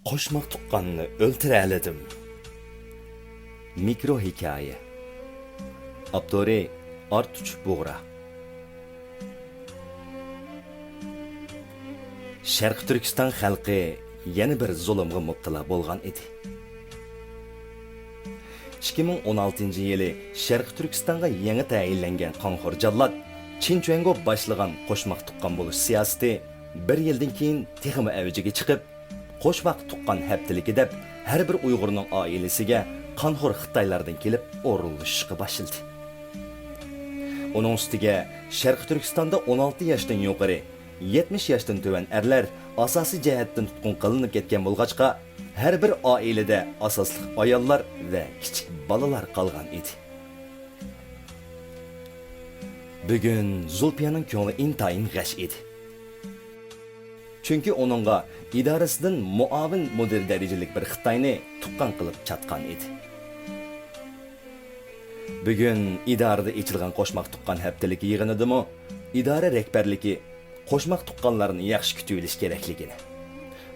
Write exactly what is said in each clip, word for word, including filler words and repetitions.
قوشماق تۇغقاننى ئۆلتۈرەلىدىم. مىكرو ھېكايە. ئاپتورى: ئارتۇچ بۇغرا. شەرقىي تۈركىستان خەلقى يەنە بىر زۇلۇمغا مۇپتىلا بولغان ئىدى. ئىككى مىڭ ئون ئالتىنچى يىلى شەرقىي تۈركىستانغا يېڭى تەيىنلەنگەن قانخور جاللات چىن چۈەنگو باشلىغان قوشماق تۇغقان بولۇش سىياسىتى بىر يىلدىن كېيىن تېخىمۇ ئەۋجىگە چىقىپ، قوشماق تۇغقان ھەپتىلىكى دەپ ھەر بىر ئۇيغۇرنىڭ ئائىلىسىگە قانخور خىتايلاردىن كېلىپ ئورۇنلىشىشقا باشلىدى. ئۇنىڭ ئۈستىگە شەرقىي تۈركىستاندا ئون ئالتە ياشتىن يۇقىرى، يەتمىش ياشتىن تۆۋەن ئەرلەر ئاساسىي جەھەتتىن تۇتقۇن قىلىنىپ كەتكەن بولغاچقا، ھەر بىر ئائىلىدە ئاساسلىق ئاياللار ۋە كىچىك بالىلار قالغان ئىدى. بۈگۈن زۇلپىيەنىڭ كۆڭلى ئىنتايىن غەش ئىدى. چۈنكى ئۇنىڭغا ئىدارىسىدىن مۇئاۋىن مۇدىر دەرىجىلىك بىر خىتاينى تۇغقان قىلىپ چاتقان ئىدى. بۈگۈن ئىدارىدە ئېچىلغان قوشماق تۇغقان ھەپتىلىكى يىغىنىدىمۇ ئىدارە رەھبەرلىكى قوشماق تۇغقانلارنى ياخشى كۈتۈۋېلىش كېرەكلىكىنى،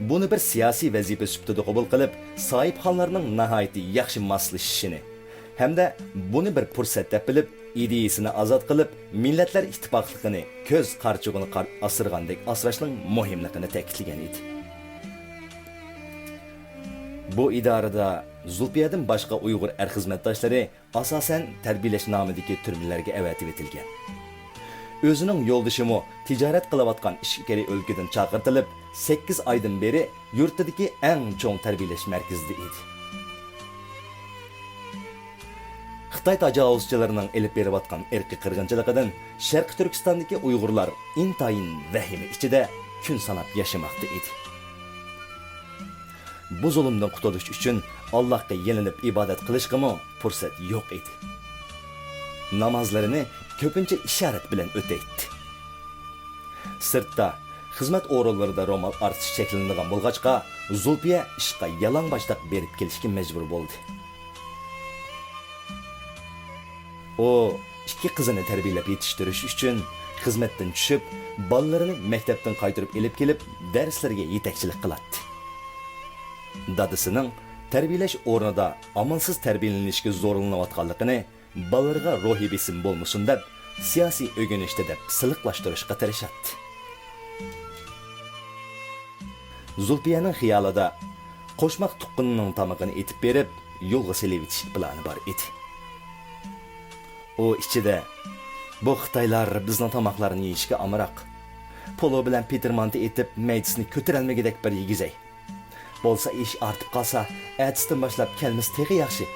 بۇنى بىر سىياسىي ۋەزىپە سۈپىتىدە قوبۇل قىلىپ، ساھىبخانلارنىڭ ناھايىتى ياخشى ماسلىشىشىنى، ھەمدە بۇنى بىر پۇرسەت دەپ بىلىپ، ئىدىيىسىنى ئازاد قىلىپ، مىللەتلەر ئىتتىپاقلىقىنى كۆز قارىچۇقىنى قار-، ئاسرىغاندەك ئاسراشنىڭ مۇھىملىقىنى تەكىتلىگەن ئىدى. بۇ ئىدارىدە زۇلپىيەدىن باشقا ئۇيغۇر ئەر خىزمەتداشلىرى ئاساسەن تەربىيەلەش نامىدىكى تۈرمىلەرگە ئەۋەتىۋېتىلگەن. ئۆزىنىڭ يولدىشىمۇ تىجارەت قىلىۋاتقان ئىچكىرى ئۆلكىدىن چاقىرتىلىپ، سەككىز ئايدىن بېرى يۇرتىدىكى ئەڭ چوڭ تەربىيەلەش مەركىزىدە ئىدى. خىتاي تاجاۋۇزچىلىرىنىڭ ئېلىپ بېرىۋاتقان ئىرقىي قىرغىنچىلىقىدىن شەرقىي تۈركىستاندىكى ئۇيغۇرلار ئىنتايىن ۋەھىمە ئىچىدە كۈن ساناپ ياشىماقتا ئىدى. بۇ زۇلۇمدىن قۇتۇلۇش ئۈچۈن ئاللاھقا يېلىنىپ ئىبادەت قىلىشقىمۇ پۇرسەت يوق ئىدى. نامازلىرىنى كۆپىنچە ئىشارەت بىلەن ئۆتەيتتى. سىرتتا، خىزمەت ئورۇنلىرىدا رومال ئارتىس چەكلىنىدىغان بولغاچقا، زۇلپىيە ئىشقا يالاڭباشلاق بېرىپ كېلىشكە مەجبۇر بولدى. ئۇ ئىككى قىزىنى تەربىيەلەپ يېتىشتۈرۈش ئۈچۈن خىزمەتتىن چۈشۈپ، بالىلىرىنى مەكتەپتىن قايتۇرۇپ ئېلىپ كېلىپ، دەرسلىرىگە يېتەكچىلىك قىلاتتى. دادىسىنىڭ تەربىيەلەش ئورنىدا ئامالسىز تەربىيەلىنىشكە زورلىنىۋاتقانلىقىنى، بالىلىرىغا روھىي بېسىم بولمىسۇن دەپ، سىياسىي ئۆگىنىشتە دەپ سىلىقلاشتۇرۇشقا تىرىشاتتى. زۇلپىيەنىڭ خىيالىدا قوشماق تۇغقىنىنىڭ تامىقىنى ئېتىپ بېرىپ، يولغا سېلىۋېتىش پىلانى بار ئىدى. ئۇ ئىچىدە، «بۇ خىتايلار بىزنىڭ تاماقلارنى يېيىشكە ئامراق. پولۇ بىلەن پېتىر مانتا ئېتىپ، مەيدىسىنى كۆتۈرەلمىگۈدەك بىر يېگۈزەي. بولسا ئىش ئارتىپ قالسا، ئەتىسىدىن باشلاپ كەلمىسە تېخى ياخشى»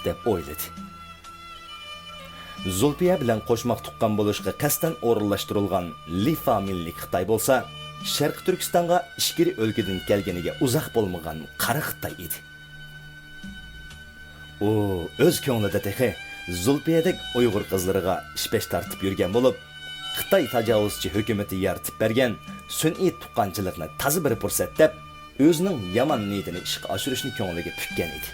دەپ ئويلىدى. زۇلپىيە بىلەن قوشماق تۇغقان بولۇشقا قەستەن ئورۇنلاشتۇرۇلغان لى فامىلىلىك خىتاي بولسا، شەرقىي تۈركىستانغا ئىچكىرى ئۆلكىدىن كەلگىنىگە ئۇزاق بولمىغان قارا خىتاي ئىدى. ئۇ ئۆز كۆڭلىدە تېخى زۇلپىيەدەك ئۇيغۇر قىزلىرىغا ئىش-پەش تارتىپ يۈرگەن بولۇپ، خىتاي تاجاۋۇزچى ھۆكۈمىتى يارىتىپ بەرگەن سۈنئىي تۇغقانچىلىقنى تازا بىر پۇرسەت دەپ، ئۆزىنىڭ يامان نىيىتىنى ئىشقا ئاشۇرۇشنى كۆڭلىگە پۈككەن ئىدى.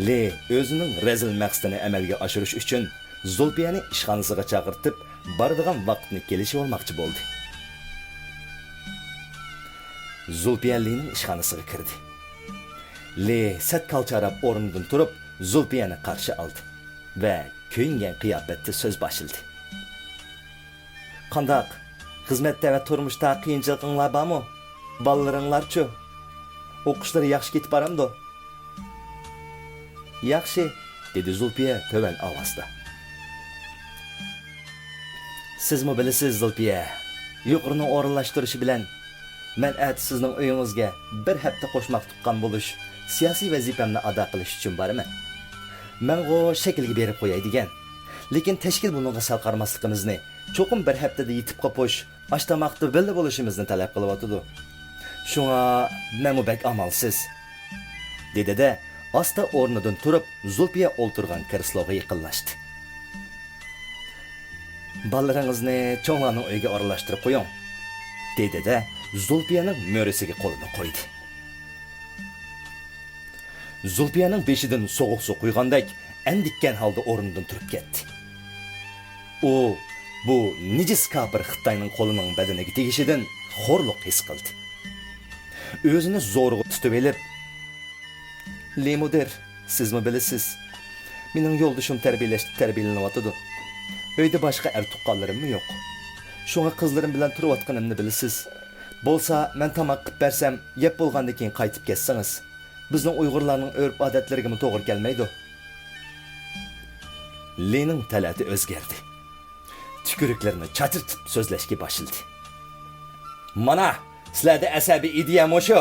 لى ئۆزىنىڭ رەزىل مەقسىتىنى ئەمەلگە ئاشۇرۇش ئۈچۈن زۇلپىيەنى ئىشخانىسىغا چاقىرتىپ، بارىدىغان ۋاقىتنى كېلىشىۋالماقچى بولدى. زۇلپىيە لىنىڭ ئىشخانىسىغا كىردى. لى سەت كالچاراپ ئورنىدىن تۇرۇپ، زۇلپىيەنى قارشى ئالدى ۋە كۆيۈنگەن قىياپەتتە سۆز باشلىدى. «قانداق؟ خىزمەتتە ۋە تۇرمۇشتا قىيىنچىلىقىڭلار بارمۇ؟ بالىلىرىڭلارچۇ؟ ئوقۇشلىرى ياخشى كېتىپ بارامدۇ؟» «ياخشى»، دېدى زۇلپىيە تۆۋەن ئاۋازدا. «سىزمۇ بىلىسىز، زۇلپىيە، يۇقىرىنىڭ ئورۇنلاشتۇرۇشى بىلەن مەن ئەتە سىزنىڭ ئۆيىڭىزگە بىر ھەپتە قوشماق تۇغقان بولۇش سىياسىي ۋەزىپەمنى ئادا قىلىش ئۈچۈن بارىمەن. مەنغۇ شەكىلگە بېرىپ قوياي دېگەن. لېكىن تەشكىل بۇنىڭغا سەل قارىماسلىقىمىزنى، چوقۇم بىر ھەپتىدە يېتىپ قوپۇش، ئاش-تاماقتا بىللە بولۇشىمىزنى تەلەپ قىلىۋاتىدۇ. شۇڭا مەنمۇ بەك ئامالسىز.» دېدى-دە، ئاستا ئورنىدىن تۇرۇپ، زۇلپىيە ئولتۇرغان كرېسلوغا يېقىنلاشتى. «بالىلىرىڭىزنى چوڭلارنىڭ ئۆيىگە ئورۇنلاشتۇرۇپ قويۇڭ»، دېدى-دە، زۇلپىيەنىڭ مۈرىسىگە قولىنى قويدى. زۇلپىيەنىڭ بېشىدىن سوغۇق سۇ قۇيغاندەك ئەندىككەن ھالدا ئورنىدىن تۇرۇپ كەتتى. ئۇ بۇ نىجىس كاپىر خىتاينىڭ قولىنىڭ بەدىنىگە تېگىشىدىن خورلۇق ھېس قىلدى. ئۆزىنى زورىغا تۇتۇۋېلىپ، لى مۇدىر، سىزمۇ بىلىسىز، مېنىڭ يولدىشىم تەربىيەلەشتە تەربىيەلىنىۋاتىدۇ. ئۆيدە باشقا ئەر تۇغقانلىرىممۇ يوق. شۇڭا قىزلىرىم بىلەن تۇرۇۋاتقىنىمنى بىلىسىز. بولسا، مەن تاماق قىلىپ بەرسەم، يەپ بولغاندىن كېيىن قايتىپ كەتسىڭىز. بىزنىڭ ئۇيغۇرلارنىڭ ئۆرپ-ئادەتلىرىگىمۇ توغرا كەلمەيدۇ. لىنىڭ تەلەتى ئۆزگەردى. تۈكۈرۈكلىرىنى چاچرىتىپ سۆزلەشكە باشلىدى. مانا، سىلەردە ئەسەبىي ئىدىيە مۇشۇ.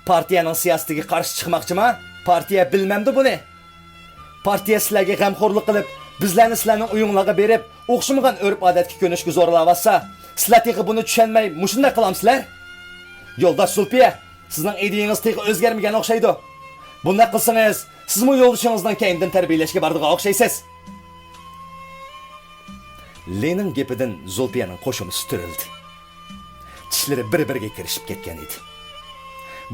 پارتىيەنىڭ سىياسىتىگە قارشى چىقماقچىما؟ پارتىيە بىلمەمدۇ بۇنى؟ پارتىيە سىلەرگە غەمخورلۇق قىلىپ، بىزلەرنى سىلەرنىڭ ئۆيۈڭلارغا بېرىپ، ئوخشىمىغان ئۆرپ-ئادەتكە كۆنۈشكە زورلاۋاتسا، سىلەر تېخى بۇنى چۈشەنمەي، مۇشۇنداق قىلامسىلەر؟ يولداش زۇلپىيە، سىزنىڭ ئىدىيىڭىز تېخى ئۆزگەرمىگەن ئوخشايدۇ. بۇنداق قىلسىڭىز، سىزمۇ يولدىشىڭىزنىڭ كەينىدىن تەربىيەلەشكە بارىدىغان ئوخشايسىز. لىنىڭ گېپىدىن زۇلپىيەنىڭ قوشۇمىسى تۈرۈلدى. چىشلىرى بىر-بىرىگە كىرىشىپ كەتكەن ئىدى.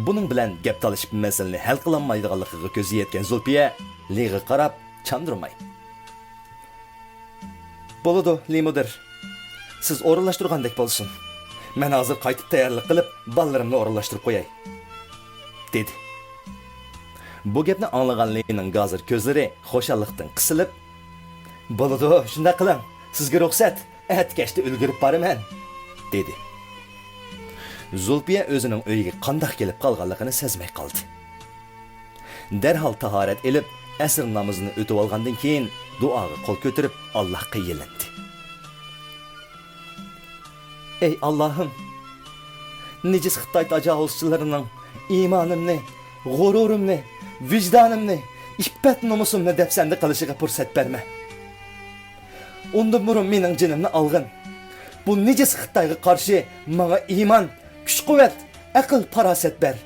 بۇنىڭ بىلەن گەپ تالىشىپ مەسىلىنى ھەل قىلالمايدىغانلىقىغا كۆزى يەتكەن زۇلپىيە لىغا قاراپ چاندۇرماي، بولىدۇ، لى مۇدىر. سىز ئورۇنلاشتۇرغاندەك بولسۇن. مەن ھازىر قايتىپ تەييارلىق قىلىپ، بالىلىرىمنى ئورۇنلاشتۇرۇپ قوياي، دېدى. بۇ گەپنى ئاڭلىغان لىنىڭ گازىر كۆزلىرى خۇشاللىقتىن قىسىلىپ، بولىدۇ، شۇنداق قىلىڭ. سىزگە رۇخسەت، ئەتە كەچتە ئۈلگۈرۈپ بارىمەن، دېدى. زۇلپىيە ئۆزىنىڭ ئۆيىگە قانداق كېلىپ قالغانلىقىنى سەزمەي قالدى. دەرھال تاھارەت ئېلىپ، ئەسىر نامىزىنى ئۆتۈۋالغاندىن كېيىن، دۇئاغا قول كۆتۈرۈپ، ئاللاھقا يېلىندى. ئەي ئاللاھىم! نىجىس خىتاي تاجاۋۇزچىلىرىنىڭ ئىمانىمنى، غۇرۇرۇمنى، ۋىجدانىمنى، ئىپپەت-نومۇسۇمنى دەپسەندە قىلىشىغا پۇرسەت بەرمە. ئۇندىن بۇرۇن مېنىڭ جېنىمنى ئالغىن. بۇ نىجىس خىتايغا قارشى ماڭا ئىمان، كۈچ-قۇۋۋەت، ئەقىل-پاراسەت بەر.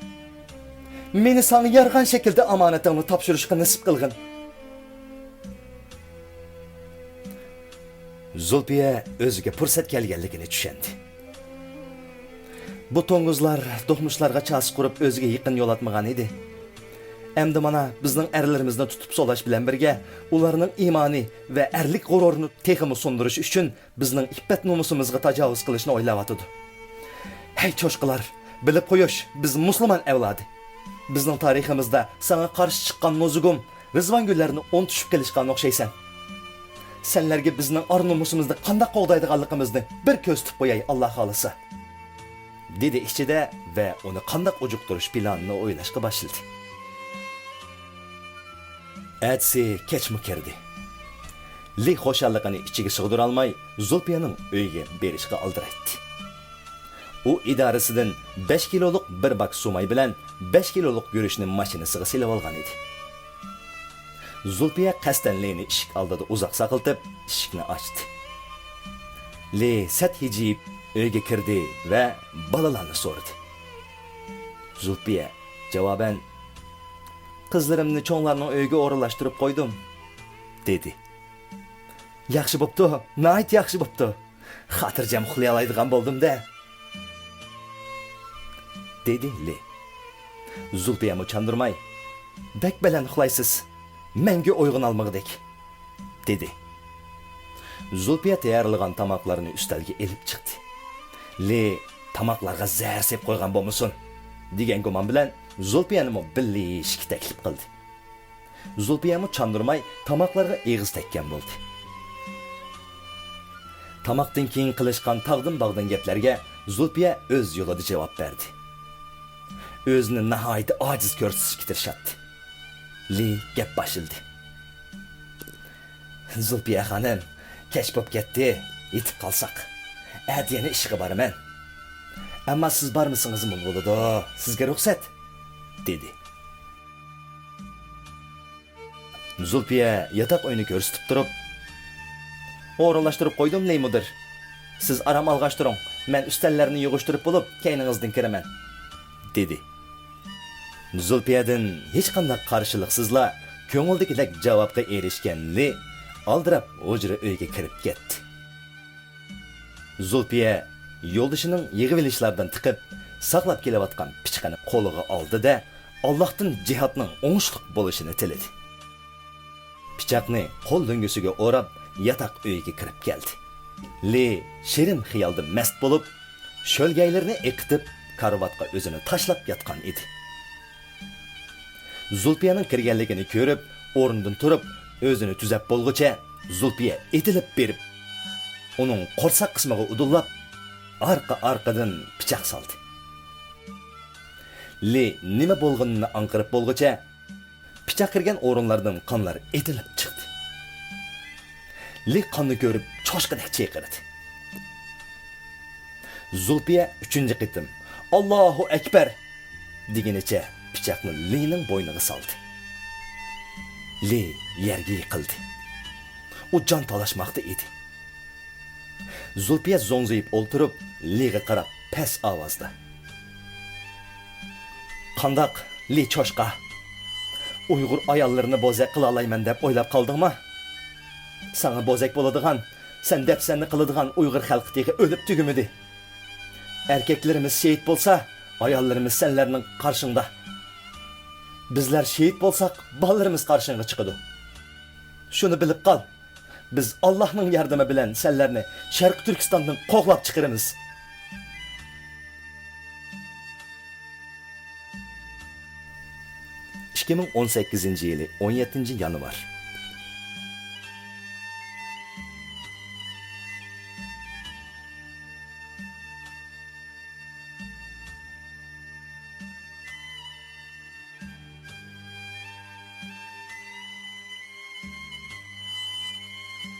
مېنى ساڭا يارىغان شەكىلدە ئامانىتىڭنى تاپشۇرۇشقا نېسىپ قىلغىن. زۇلپىيە ئۆزىگە پۇرسەت كەلگەنلىكىنى چۈشەندى. بۇ توڭگۇزلار، دوقمۇشلارغا چاسا قۇرۇپ ئۆزىگە يېقىن يولاتمىغان ئىدى. ئەمدى مانا بىزنىڭ ئەرلىرىمىزنى تۇتۇپ سولاش بىلەن بىرگە، ئۇلارنىڭ ئىمانى ۋە ئەرلىك غۇرۇرىنى تېخىمۇ سۇندۇرۇش ئۈچۈن بىزنىڭ ئىپپەت-نومۇسىمىزغا تاجاۋۇز قىلىشنى ئويلاۋاتىدۇ. ھەي چوشقىلار، بىلىپ قويۇش، بىز مۇسۇلمان ئەۋلادى. بىزنىڭ تارىخىمىزدا ساڭا قارشى چىققان نوزۇگۇم، رىزۋانگۈللەرنى ئۇنتۇشۇپ قېلىشقان ئوخشايسەن. سەنلەرگە بىزنىڭ ئار-نومۇسىمىزنى قانداق قوغدايدىغانلىقىمىزنى بىر كۆرسىتىپ قوياي، ئاللا خالىسا، دېدى ئىچىدە ۋە ئۇنى قانداق ئۇجۇقتۇرۇش پىلانىنى ئويلاشقا باشلىدى. ئەتىسى كەچمۇ كىردى. لى خۇشاللىقىنى ئىچىگە سىغدۇرالماي، زۇلپىيەنىڭ ئۆيىگە بېرىشقا ئالدىرايتتى. ئۇ ئىدارىسىدىن بەش كىلولۇق بىر باك سۇماي بىلەن بەش كىلولۇق گۈرۈچنى ماشىنىسىغا سېلىۋالغان ئىدى. زۇلپىيە قەستەن لىنى ئىشىك ئالدىدا ئۇزاق ساقلىتىپ، ئىشىكنى ئاچتى. لى سەت ھىجىيىپ ئۆيگە كىردى ۋە بالىلارنى سورىدى. زۇلپىيە جاۋابەن، قىزلىرىمنى چوڭلارنىڭ ئۆيىگە ئورۇنلاشتۇرۇپ قويدۇم، دېدى. ياخشى بوپتۇ، ناھايىتى ياخشى بوپتۇ. خاتىرجەم ئۇخلىيالايدىغان بولدۇم-دە، دېدى لى. زۇلپىيەمۇ چاندۇرماي، بەك بەلەن ئۇخلايسىز، مەڭگۈ ئويغىنالمىغۇدەك، دېدى. زۇلپىيە تەييارلىغان تاماقلارنى ئۈستەلگە ئېلىپ چىقتى. لى تاماقلارغا زەھەر سېلىپ قويغان بولمىسۇن، دېگەن گۇمان بىلەن زۇلپىيەنىمۇ بىللە يېيىشكە تەكلىپ قىلدى. زۇلپىيەمۇ چاندۇرماي تاماقلارغا ئېغىز تەگكەن بولدى. تاماقتىن كېيىن قىلىشقان تاغدىن-باغدىن گەپلەرگە زۇلپىيە ئۆز يولىدا جاۋاب بەردى. ئۆزىنى ناھايىتى ئاجىز كۆرسىتىشكە تىرىشاتتى. لى گەپ باشلىدى. زۇلپىيە خانىم، كەچ بوپ كەتتى، يېتىپ قالساق. ئەتە يەنە ئىشقا بارىمەن. ئەمما سىز بارمىسىڭىزمۇ بولىدۇ، سىزگە رۇخسەت، دېدى. زۇلپىيە ياتاق ئۆينى كۆرسىتىپ تۇرۇپ، ئورۇنلاشتۇرۇپ قويدۇم، لى مۇدىر. سىز ئارام ئالغاچ تۇرۇڭ، مەن ئۈستەللەرنى يىغىشتۇرۇپ بولۇپ، كەينىڭىزدىن كىرىمەن، دېدى. زۇلپىيەدىن ھېچقانداق قارشىلىقسىزلا، كۆڭۈلدىكىدەك جاۋابقا ئېرىشكەن لى ئالدىراپ ھۇجرا ئۆيگە كىرىپ كەتتى. زۇلپىيە يولدىشىنىڭ يىغىۋېلىشلاردىن تىقىپ، ساقلاپ كېلىۋاتقان پىچىقىنى قولىغا ئالدى-دە، ئاللاھتىن جىھادنىڭ ئوڭۇشلۇق بولۇشىنى تىلىدى. پىچاقنى قول لۆڭگىسىگە ئوراپ، ياتاق ئۆيىگە كىرىپ كەلدى. لى شېرىن خىيالدا مەست بولۇپ، شۆلگەيلىرىنى ئېقىتىپ، كارىۋاتقا ئۆزىنى تاشلاپ ياتقان ئىدى. زۇلپىيەنىڭ كىرگەنلىكىنى كۆرۈپ، ئورنىدىن تۇرۇپ، ئۆزىنى تۈزەپ بولغۇچە، زۇلپىيە ئېتىلىپ بېرىپ، ئۇنىڭ قورساق قىسمىغا ئۇدۇللاپ، ئارقا-ئارقىدىن پىچاق سالدى. لى نېمە بولغىنىنى ئاڭقىرىپ بولغۇچە، پىچاق كىرگەن ئورۇنلاردىن قانلار ئېتىلىپ چىقتى. لى قاننى كۆرۈپ چوشقىدەك چىرقىرىدى. زۇلپىيە ئۈچىنچى قېتىم «ئاللاھۇ ئەكبەر» دېگىنىچە پىچاقنى لىنىڭ بوينىغا سالدى. لى يەرگە يىقىلدى. ئۇ جان تالاشماقتا ئىدى. زۇلپىيە زوڭزىيىپ ئولتۇرۇپ، لىغا قاراپ پەس ئاۋازدا: «قانداق، لى چوشقا؟ ئۇيغۇر ئاياللىرىنى بوزەك قىلالايمەن دەپ ئويلاپ قالدىڭما؟ ساڭا بوزەك بولىدىغان، سەن دەپسەندە قىلىدىغان ئۇيغۇر خەلقى تېخى ئۆلۈپ تۈگىمىدى. ئەركەكلىرىمىز شېھىت بولسا، ئاياللىرىمىز سەنلەرنىڭ قارشىڭدا. بىزلەر شېھىت بولساق، بالىلىرىمىز قارشىڭغا چىقىدۇ. شۇنى بىلىپ قال، بىز ئاللاھنىڭ ياردىمى بىلەن سەنلەرنى شەرقىي تۈركىستاندىن قوغلاپ چىقىرىمىز.» ئىككى مىڭ ئون سەككىزىنچى يىلى ئون يەتتىنچى يانۋار.